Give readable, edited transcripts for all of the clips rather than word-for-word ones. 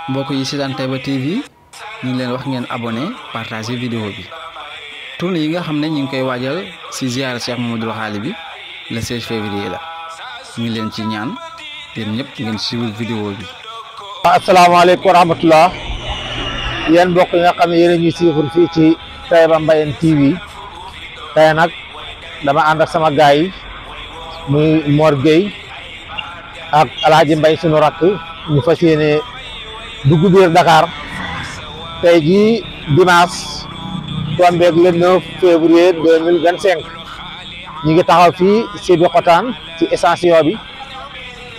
mbokk yi seetaan Taiba TV ñu ngi leen wax ngeen abonné partager vidéo bi tournée yi nga xam ne ñu ngi koy waajal ci ziyaara Cheikh Mamadou Khali bi le 16 février la ñu ngi leen ci ñaan yéen ñëpp ngeen suivre vidéo bi. asalaamaaleykum wa rahmatullah yéen mbokk yi nga xam ne yéen a ñuy suivre fii ci Taiba Mbayeen TV tey nag dama ànd ak sama gaay yi muy Mor Gueye ak Alaaji Mbay sunu rakk ñu fas yéene dugg biir Dakar tey jii dimanche tombeeg le 9 février 2025 ñu ngi taxaw fii si bi xotaan ci station bi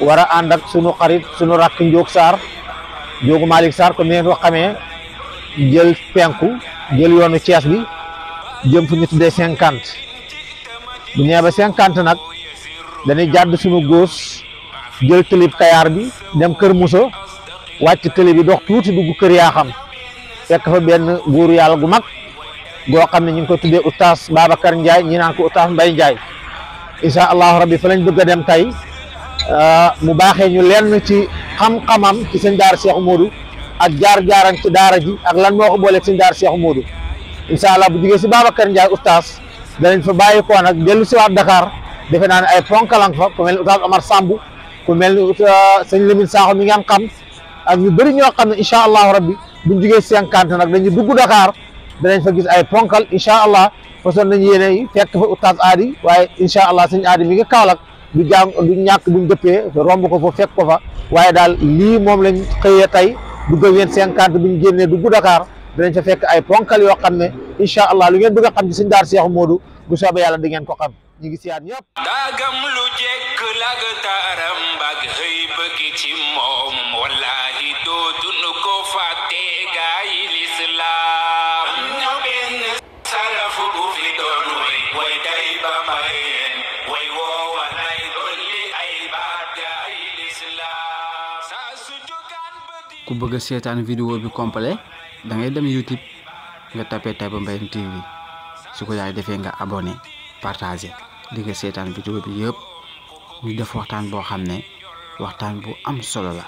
war a ànd ak sunu xarit sunu rakk Ndiog Sarr Ndiogu Malick Sarr comme ni ngeen ko xamee jël penku jël yoonu Thiès bi jëm fu ñu tuddee 50 bu ñëwee ba 50 nag dañuy jàdd sunu góos jël tëlib Kayaar bi dem Kër Moussa wàcc tëli bi dox tuuti dugg kër yaa xam fekk fa benn góoru yàlla gu mag goo xam ne ñu ngi ko tuddee oustaz Babacar Ndiaye ñi naan ko oustaz Mbaye Ndiaye incha allahu rabbi fa lañ bëgg a dem tey mu baaxee ñu lenn ci xam-xamam ci seen daara Cheikh Modou ak jaar-jaaram ci daara ji ak lan moo ko booleeg seen daara Cheikh Modou incha allah bu jugee si Babacar Ndiaye oustaz danañ fa bàyyi ko nag dellu si waat Dakar defe naa ne ay ponkalang fa ku mel ni oustaz Omar Samb ku mel ni sëñ Lamine Sakho mi ngeen xam ak ñu bëri ñoo xam ne incha allahu rabbi buñ jugee 50 nag dañuy dugg Dakar danañ fa gis ay ponkal incha allah façon nañu yéene yi fekk fa oustaz aadi waaye incha allah sëñ aadi mi ngi Kaolack du ñàkk buñ dëppee romb ko fa fekk ko fa waaye daal lii moom lañ xëyee tey dugg ak yéen 50 buñ génnee dugg Dakar danañ fa fekk ay ponkal yoo xam ne incha allah lu ngeen bëgg a xam ci sëñ daara Cheikh Modou bu soobee yàlla di ngeen ko xam ñu ngi siyaat ñëpp dagam lu jekk lag taaram mbag xëy bëgg ci moom wallahi dootuñu ko fàtte gaay lislaam ñoo benn salafu bu fi doon way Taiba Mbayeen way woowa nay dolli ay baat gaay lislaam saa su jógaan ba di ku bëgg a seetaan vidéo bi complet da ngay dem YouTube nga tapé Taiba Mbayeen TV su ko yaay defee nga abonné partager di nga seetaan vidéo bi yëpp ñu def waxtaan boo xam ne waxtaan bu am solo la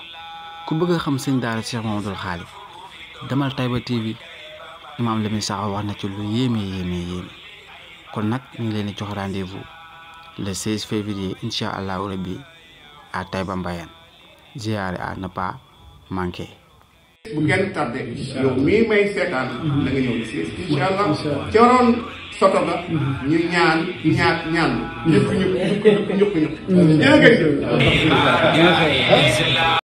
ku bëgg a xam sëñ daara Cheikh Mamadou Khali demal Taiba TV Imam Lamine Sakho wax na ci lu yéeme kon nag ñu ngi leen di jox rendez-vous le 16 février incha allahu rabbi à Taiba Mbayeen ziyaare à ne pas manquer. bu kenn tardé yow mii may seetaan da nga ñëw di seet incha allah ci waroon soto ga ñu ñaan ñukk